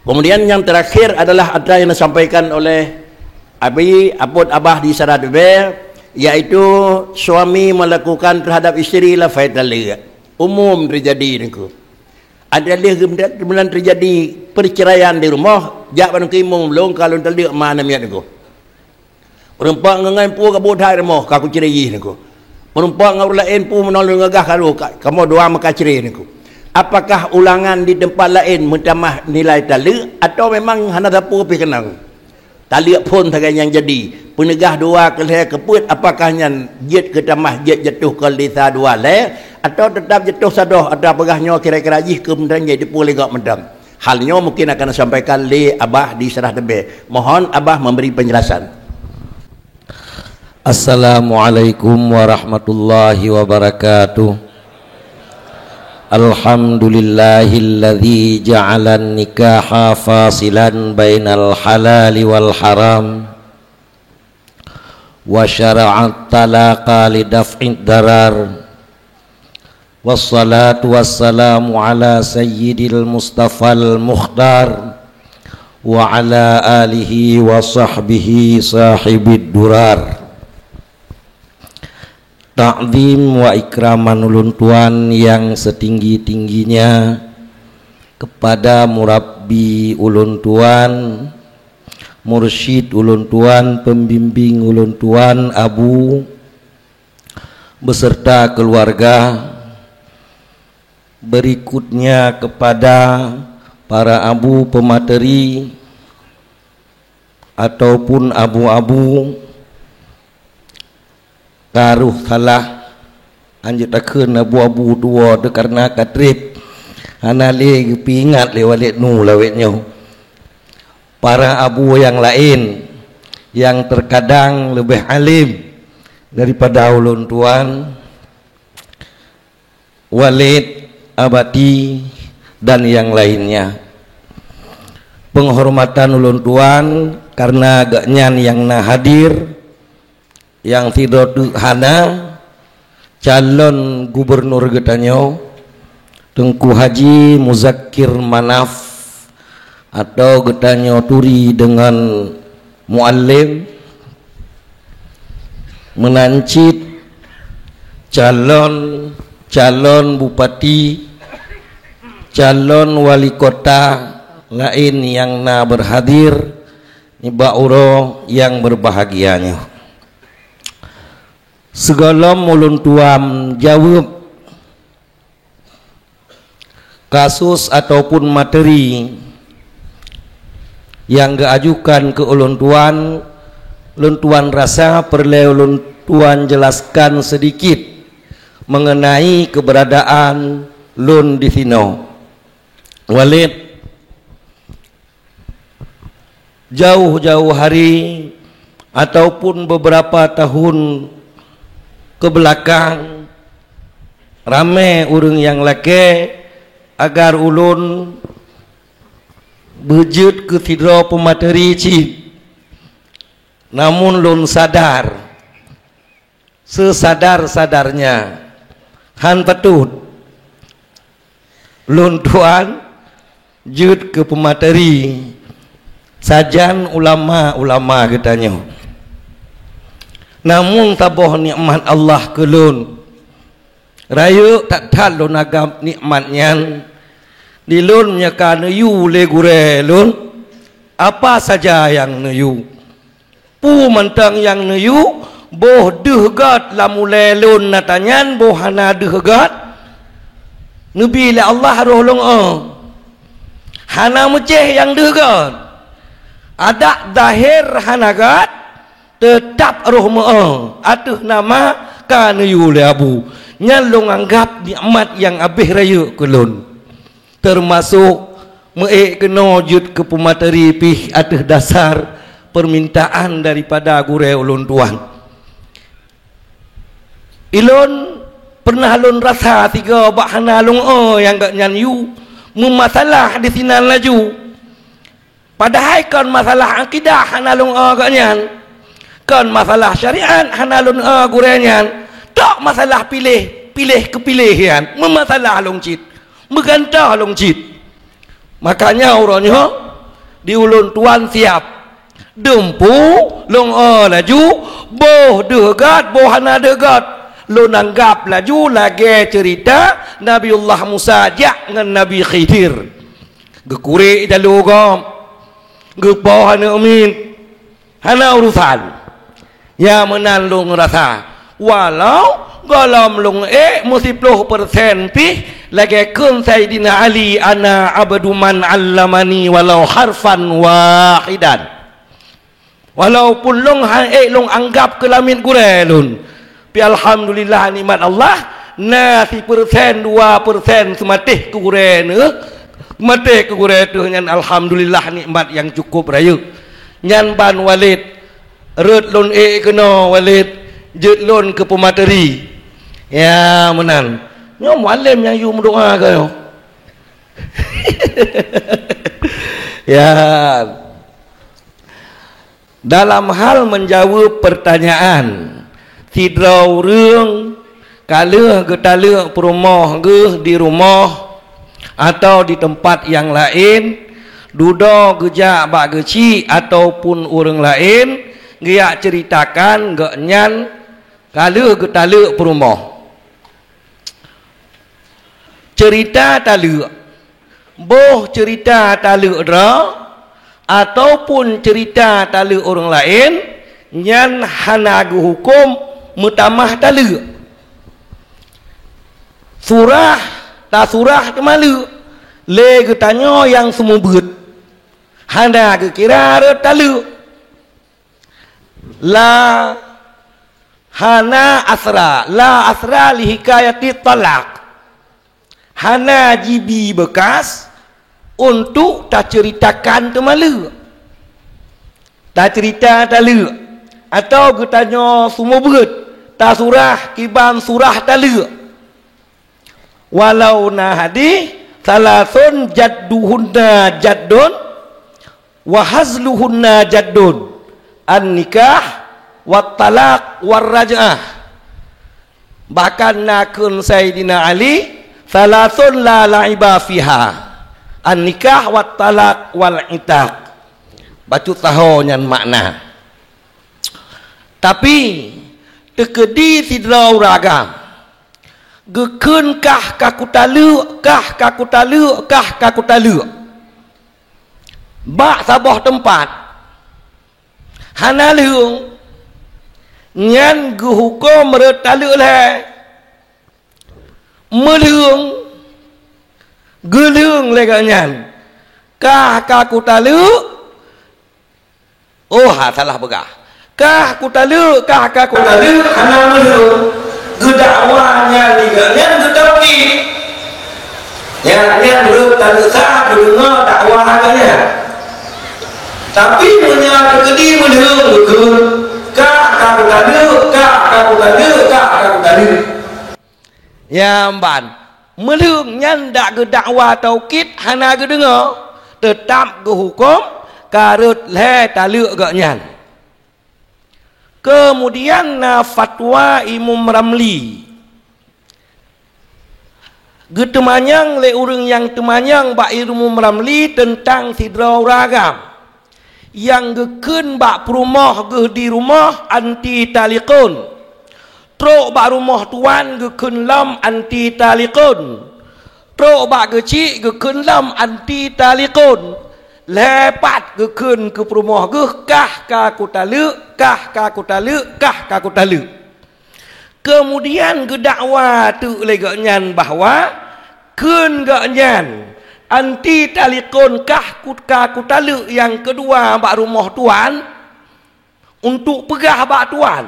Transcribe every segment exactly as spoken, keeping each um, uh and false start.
Kemudian yang terakhir adalah atra yang disampaikan oleh Abi, apot Abah di Sarah Tebée, yaitu suami melakukan terhadap isteri lafai taleuek. Umum terjadi niko. Ada leh kemudian terjadi perceraian di rumah, jak bak imum lôn ka lôn taleuek ma aneuk miet niko. Meureumpok ngon ngai peue ka buet hai rumoh ka kucré jih niko. Meureumpok ngon ureueng laén peue meunoe lôn gagah karu ka-, kamoe dua meuka cré niko. Apakah ulangan di teumpat laén meutamah nilai taleuek, atawa memang hana sapeue pih keunong? Taleuek phon sagai nyang jadi. Peuneugah dua keu lhée keu peuet, apakah nyan jeuet keu tamah jeuet jatuh keu lisa dua lhée, atawa teutap jatuh sadoh, atawa peugah nyoe kira-kira jih keu meutanggée dipeue lé gob mantong? Hal nyoe mungkin akan disampaikan lé Abah di Sarah Tebée. Mohon Abah memberi penjelasan. Assalamualaikum warahmatullahi wabarakatuh. Alhamdulillahilladzi ja'alan nikaha fasilan bainal halali wal haram, wa syara'at talaqa li daf'id darar. Wassalatu wassalamu ala sayyidil mustafal mukhtar wa ala alihi wa sahbihi sahibid durar. Takzim wa ikraman ulôn tuan yang setinggi-tingginya kepada murabbi ulôn tuan, mursyid ulôn tuan, pembimbing ulôn tuan, Abu, beserta keluarga, berikutnya kepada para abu pemateri ataupun abu-abu, taruh salah, anjeuet takheun abu-abu tuwoe teuh karena ka treb, hana lé geupeuingat lé Walid Nu lawét nyoe. Para abu nyang laén nyang terkadang leubeh além daripada ulôn tuan, Walid, Abati, dan nyang lainnya. Penghormatan ulôn tuan karena geuhnyan nyang na hadir, nyang sidroe teuk hana, calon gubernur geutanyoe, Teungku Haji Muzakir Manaf, atau geutanyoe turi deungon Mualem, meunan cit calon, calon bupati, calon wali kota laén nyang na berhadir nibak uroe nyang berbahagia nyoe. Sigohlom ulôn tuan jaweueb kasus ataupun materi nyang geuajukan keu ulôn tuan, lôn tuan rasa peureulée ulôn tuan jelaskan seudikit mengenai keberadaan lôn disinoe. Walid, jauh-jauh hari ataupun beberapa tahun ke belakang, ramé ureuëng nyang lakée agar ulôn beujeuet keu sidroe peumateri cit. Namun lôn sadar, seusadar-sadarnya, han patôt lôn tuan jeuet keu peumateri sajan ulama-ulama geutanyoe. Namun saboh nikmat Allah keu lôn, rayeuk that-that lôn anggab nikmat nyan. Di lôn meunyoe ka neuyue lé gurée lôn, apa saja nyang neuyue. Peue mantong nyang neuyue, boh deuh göt lam ulée lôn na tanyan boh hana deuh göt, neubi lé Allah roh lôn, eh. Hana meucéh nyang deuh göt. Adak zahé hana göt, teutab roh meu-, eh, ateueh nama ka neuyue lé Abu. Nyan lôn anggab nikmat nyang habéh rayeuk keu lôn. Teumasok meuék keunoe jeuet keu peumateri pih ateueh dasar peumintaan daripada gurée ulôn tuan. Ilôn pernah lôn rasa sigoe bak hana lôn, eh, nyang geuhnyan yue meumasalah disinan laju. Padahai kon masalah akidah hana lôn, eh, geuhnyan. Kon masalah syariat hana lôn, eh, gurée nyan. Tok masalah piléh, piléh keu piléh nyan meumasalah lôn cit. Meugantoh lôn cit. Makanya uroe nyoe, Di ulôn tuan siab. Deumpu, lôn o laju, boh deuh gat, boh hana deuh gat. Lôn anggab laju lagée ceurita Nabiullah Musa jak ngon Nabi Khidir. Geukurek jaloe gob, geupoh aneuëk miet, hana urusan. Ya meunan lôn rasa, walau gohlom lôn ék meusiploh persen pih lagée kheun Saidina Ali, "Ana abdu man allamani walau harfan wahidan." Walaupun lôn han ék lôn anggab keu lamiet gurée lôn, pi alhamdulillah nikmat Allah, na sipersen dua persen seumatéh keu gurée neuh, seumatéh keu gurée teuh nyan alhamdulillah nikmat nyang cukup rayeuk. Nyan ban Walid, rot lôn ék keunoe Walid, jeuet lôn keu peumateri. Ya meunan. Nyoe mualem nyang yue meudoa keu nyoe. Ya. Dalam hal menjaweueb peurtanyaan, sidroe ureuëng ka lheueh geutaleuek peurumoh geuh di rumoh atawa di teumpat nyang laén, dudoe geujak bak geuchik ataupun ureuëng laén, geujak ceuritakan gobnyan ka lheueh geutaleuek peurumoh. Ceurita taleuek, boh ceurita taleuek droe, ataupun ceurita taleuek ureuëng laén, nyan hana geuhuköm meutamah taleuek. Surah, tasurah teumaleuek lé geutanyoe nyang seumeubeuet, hana geukira rot taleuek. La hana asra, la asra lihikayati talak. Hana jibi beukas untuk taceuritakan teumaleuek. Taceurita taleuek, atawa geutanyoe seumeubeuet, tasurah kiban surah taleuek. Walau na hadih, salasun jadduhunna jaddun, wa hazluhunna jaddun, an-nikah, wat talaq, war raj'ah. Bahkan na kheun Saidina Ali, "Salasun la laiba fiha, an-nikah, wat talaq, wal itaq." Bacut saho nyan makna. Tapi, teukeudi sidroe ureuëng agam, geukheun kah ka kutaleuek, kah ka kutaleuek, kah ka kutaleuek. Bak saboh teumpat, hana lheueng, nyan geuhuköm rot taleuek lhée. Meulheueng, geulheueng lé gobnyan, kah ka kutaleuek, oh, ha, salah peugah. Kah kutaleuek, kah ka kutaleuek, hana meulheueng. Geudakwa nyan lé gobnyan geutaukid. Nyan, nyan rot taleuek sa geudeungoe dakwa gobnyan. Tapi meunyoe teukeudi meulheueng geukheun, kah ka kutaleuek, kah ka kutaleuek, kah ka kutaleuek. Nyang ban, meulheueng nyan dak geudakwa taukid hana geudeungoe, teutab geuhuköm ka rot lhée taleuek gobnyan. Keumudian na fatwa Imum Ramli. Geuteumanyong lé ureuëng nyang teumanyong bak Imum Ramli teuntang sidroe ureuëng agam nyang geukheun bak peurumoh geuh di rumoh anti talikon. Trok bak rumoh tuan geukheun lom anti talikon. Trok bak geuchik geukheun lom anti talikon. Lhée pat geukheun keu peurumoh geuh, kah ka kutaleuek, kah ka kutaleuek, kah ka kutaleuek. Keumudian geudakwa teuk lé gobnyan bahwa kheun gobnyan anti talikon kah ku-, ka kutaleuek nyang keudua bak rumoh tuan untuk peugah bak tuan.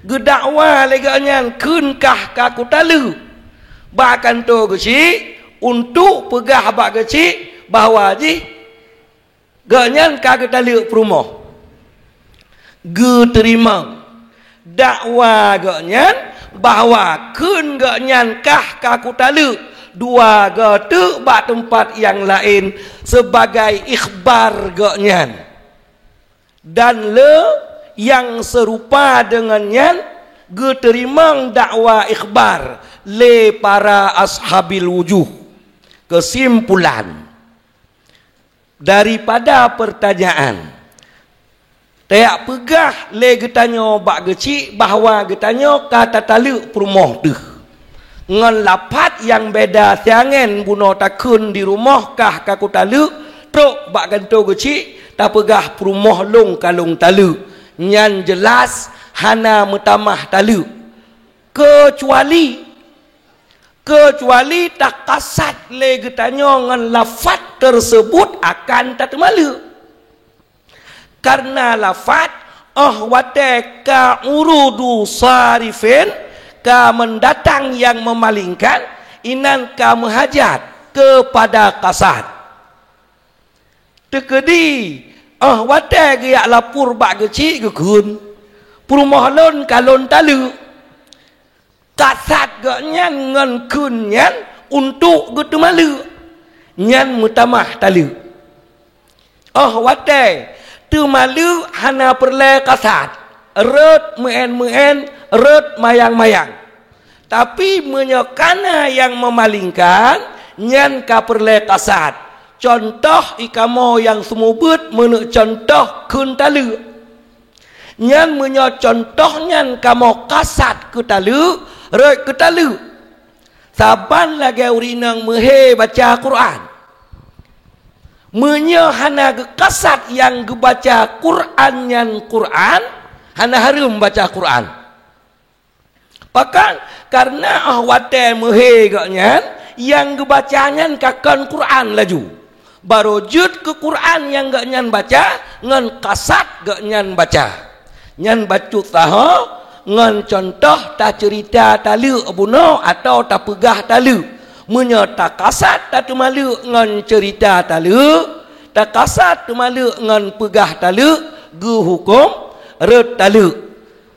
Geudakwa lé gobnyan kheun kah ka kutaleuek bak kantô geuchik untuk peugah bak geuchik bahwa jih gobnyan ka geutaleuek peurumoh. Geuteurimong dakwa gobnyan bahwa kheun gobnyan kah ka kutaleuek dua goe teuk bak teumpat nyang laén sebagai ikhbar gobnyan. Dan le nyang seurupa deungon nyan geuteurimong dakwa ikhbar lé para ashabil wujuh. Keusimpulan, Daripada peurtanyaan, tajak peugah lé geutanyoe bak geuchik bahwa geutanyoe ka tataleuek peurumoh teuh. Ngon lafat nyang beda siangén bunoe takheun di rumoh kah ka kutaleuek, trok bak gantoe geuchik tapeugah peurumoh lôn ka lôn taleuek. Nyan jeulaih hana meutamah taleuek. Keucuali, keucuali takasad lé geutanyoe ngon lafat teuseubut akan tateumaleuek. Kareuna lafat, óh watée ka urudu sarifin, ka meudatang nyang meumalingkan, inan ka meuhajat keupada kasad. Teukeudi, óh watée geujak lapor bak geuchik geukheun, peurumoh lôn ka lôn taleuek. Kasad gobnyan ngon kheun nyan untuk geuteumaleuek, nyan meutamah taleuek. Óh watée teumaleuek hana peureulée kasad, rot meuén-meuén, rot mayang-mayang. Tapi meunyoe kana nyang meumalingkan, nyan ka peureulée kasad. Cuntoh, i kamoe nyang seumeubeuet meuneuk cuntoh kheun taleuek. Nyan meunyoe cuntoh nyan kamoe kasad keu taleuek, rot keu taleuek. Saban lagée ureuëng inong meuhé baca Quran. Meunyoe hana geukasad nyang geubaca Quran nyan Quran, hana hareuem baca Quran. Pakon? Kareuna óh watée meuhé gobnyan, nyang geubaca nyan ka kon Quran laju. Barô jeuet keu Quran nyang gobnyan baca, ngon kasad gobnyan baca. Nyan bacut sahoe ngon cuntoh taceurita taleuek bunoe atawa tapeugah taleuek. Meunyoe takasad tateumaleuek ngon ceurita taleuek, takasad teumaleuek ngon peugah taleuek, geuhuköm rot taleuek.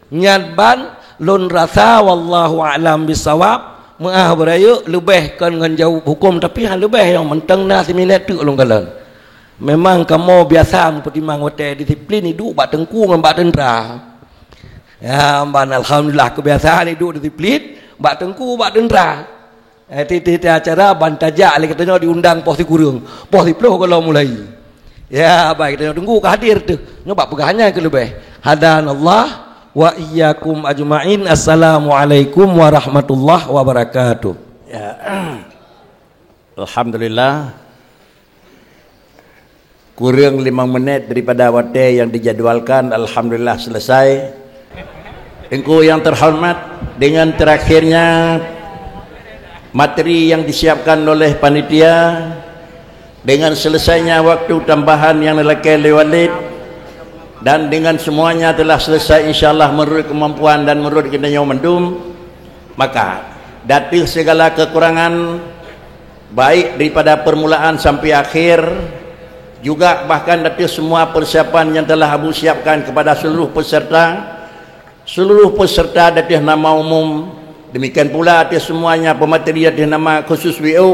Nyan ban lôn rasa, wallahu a'lam bissawab, meuáh beurayeuk leubeh kon ngon jaweueb huköm, tapi han leubeh nyang mantong na siminét teuk lôn kalon. Memang kamoe biasa meupeutimang watée disiplin iduek bak teungku ngon bak teuntra. Ya, ban alhamdulillah keubiasaan iduek disiplin bak teungku bak teuntra. Eh, tieb-tieb acara ban tajak lé geutanyoe diundang poh sikureueng, poh siplôh gohlom mulai. Ya, baik, geutanyoe teungku ka hadir teuh. Nyoe bak peugah nyan keuh leubeh. Hadanallah wa iyyakum ajma'in. Assalamualaikum warahmatullahi wabarakatuh. Ya. Alhamdulillah. Kureueng limong menit daripada watée nyang dijadualkan, alhamdulillah, selesai. Teungku yang terhormat, dengan terakhirnya materi yang disiapkan oleh panitia, dengan selesainya waktu tambahan yang dilakée lé Walid, dan dengan semuanya telah selesai, insya Allah, menurut kemampuan dan menurut geutanyoe mandum, maka, di ateueh segala kekurangan, baik daripada permulaan sampai akhir, juga bahkan di ateueh semua persiapan yang telah Abu siapkan kepada seluruh peserta, seluruh peserta di ateueh nama umum, demikian pula di ateueh semuanya pemateri di ateueh nama khusus W O,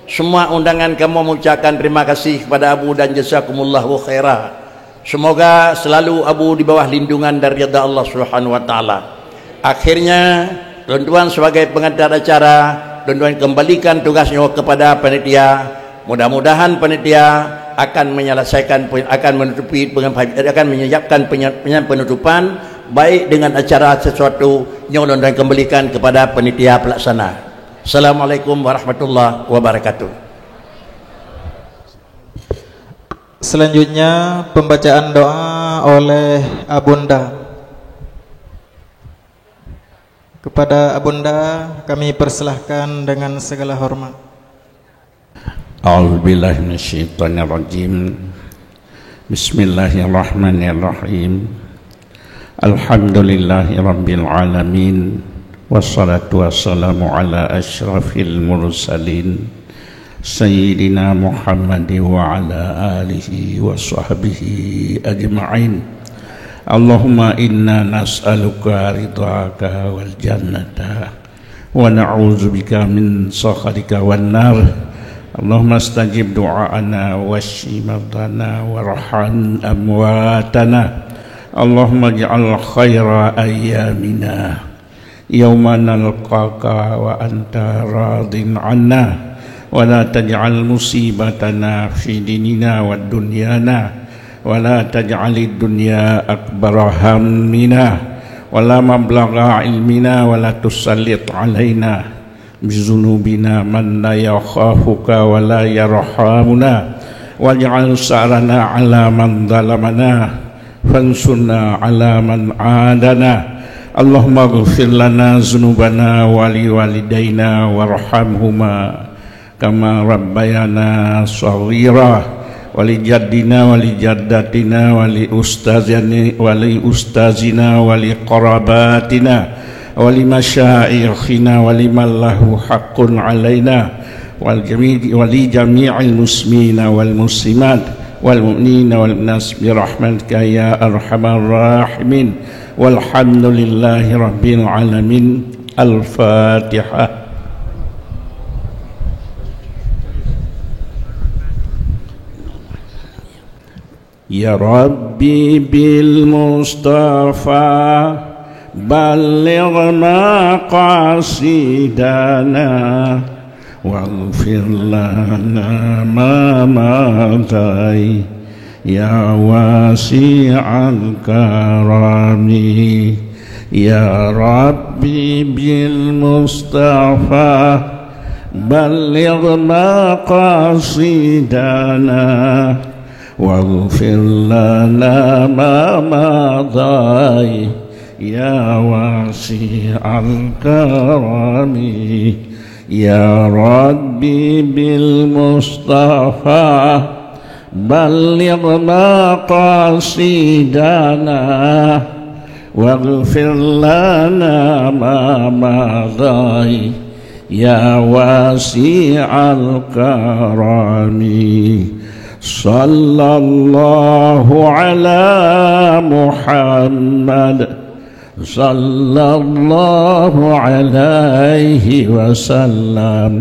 semua undangan kamoe mengucapkan terima kasih kepada Abu dan jazakumullahu khaira. Semoga selalu Abu di bawah lindungan dan ridha Allah Subhanahu wa Taala. Akhirnya, tuan-tuan sebagai pengantar acara, tuan-tuan kembalikan tugas nyoe kepada panitia. Mudah-mudahan panitia akan menyelesaikan, akan menutupi, akan menyiapkan penya-, penya-, penutupan, baik dengan acara sesuatu nyoe, tuan-tuan kembalikan kepada panitia pelaksana. Assalamualaikum warahmatullahi wabarakatuh. Selanjutnya, pembacaan doa oleh Abunda. Kepada Abunda kami persilahkan dengan segala hormat. A'udzubillahi minasyaitonirrajim. Bismillahirrahmanirrahim. Alhamdulillahirabbil alamin. Wassalatu wassalamu ala asyrafil mursalin, Sayyidina Muhammad wa ala alihi wa sahbihi ajma'in. Allahumma inna nas'aluka ridhaka wal jannata, wa na'udzubika min sakhatika wan nar. Allahumma stajib du'aana, wasyfi mardana, warham amwatana. Allahumma ij'al khaira ayyamina yauma nalqaka wa anta radin anna. ولا تجعل مصيبتنا في ديننا ودنيانا، ولا تجعل الدنيا أكبر همنا، ولا مبلغ علمنا، ولا تسلط علينا بذنوبنا من لا يخافك ولا يرحمنا، واجعل ثأرنا على من ظلمنا، فانصرنا على من عادانا. اللهم اغفر لنا ذنوبنا ولوالدينا وارحمهما كما ربيانا صغيرا، ولجدنا ولجدتنا ولأستاذنا، ولأستاذنا ولقراباتنا ولمشايخنا ولمن له حق علينا والجميع، ولجميع المسلمين والمسلمات والمؤمنين والمؤمنات برحمتك يا أرحم الراحمين. والحمد لله رب العالمين. الفاتحة. يا ربي بالمصطفى بلغ مقاصدنا واغفر لنا ما مضى يا واسع الكرم. يا ربي بالمصطفى بلغ مقاصدنا واغفر لنا ما مضى يا واسع الكرم. يا ربي بالمصطفى بلغ مقاصدنا واغفر لنا ما مضى يا واسع الكرم. صلى الله على محمد، صلى الله عليه وسلم،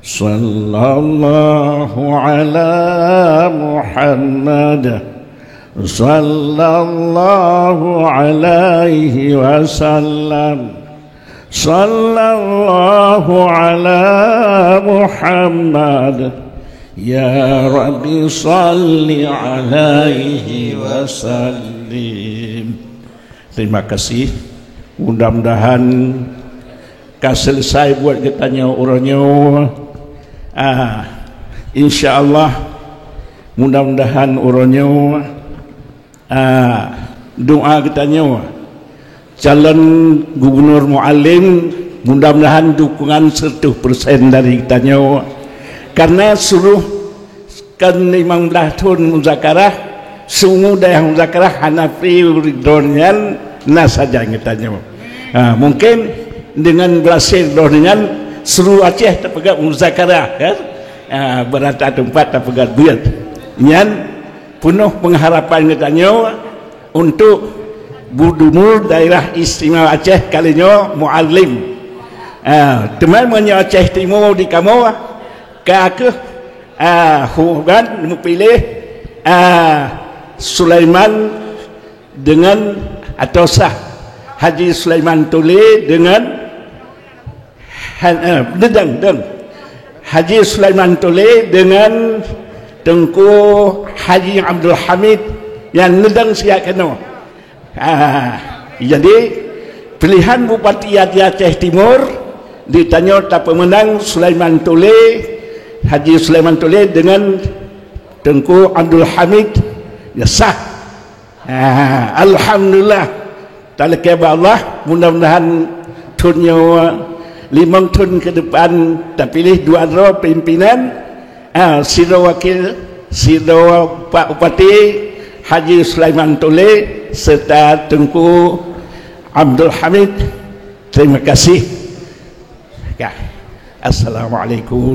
صلى الله على محمد، صلى الله عليه وسلم، صلى الله على محمد. يا رب صل عليه وسلم. Terima kasih. Mudah-mudahan ka selesai buet geutanyoe uroe nyoe. Ah, insya Allah, mudah-mudahan uroe nyoe, ah, doa geutanyoe calon gubernur Muallim, mudah-mudahan dukungan seratus persen dari geutanyoe. Karena suruh kan limong blaih thon muzakarah, seumur dayah muzakarah hana pi droeneuh nyan na sajan geutanyoe. Ha, mungkin dengan berhasil droeneuh nyan, seluruh Aceh tapeugah muzakarah, kan? Ha, beurata teumpat tapeugah buet. Nyan peunoh pengharapan geutanyoe untuk gubernur daerah istimewa Aceh kali nyoe Muallim. Ha, teuma meunyoe Aceh Timur di kamoe, ka kheueh, ah, hubungan meupiléh, ah, Sulaiman dengan, atau sah Haji Sulaiman Tole dengan, ha, eh, deudang, deudang. Haji Sulaiman Tole dengan Teungku Haji Abdul Hamid nyang deudang siat keunoe. Ah, jadi, pilihan Bupati di Aceh Timur, di tanyoe tapeumeunang Sulaiman Tole, Haji Sulaiman Tole dengan Teungku Abdul Hamid, ya sah. Ah, alhamdulillah. Talakée bak Allah, mudah-mudahan thon nyoe, limong thon ke depan tapiléh dua droe pimpinan, ah, sidroe wakil, sidroe Pak Bupati Haji Sulaiman Tole serta Teungku Abdul Hamid. Terima kasih. Ya. Assalamualaikum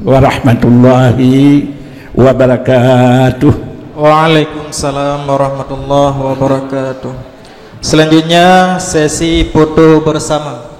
warahmatullahi wabarakatuh. Waalaikumsalam warahmatullahi wabarakatuh. Selanjutnya, sesi foto bersama.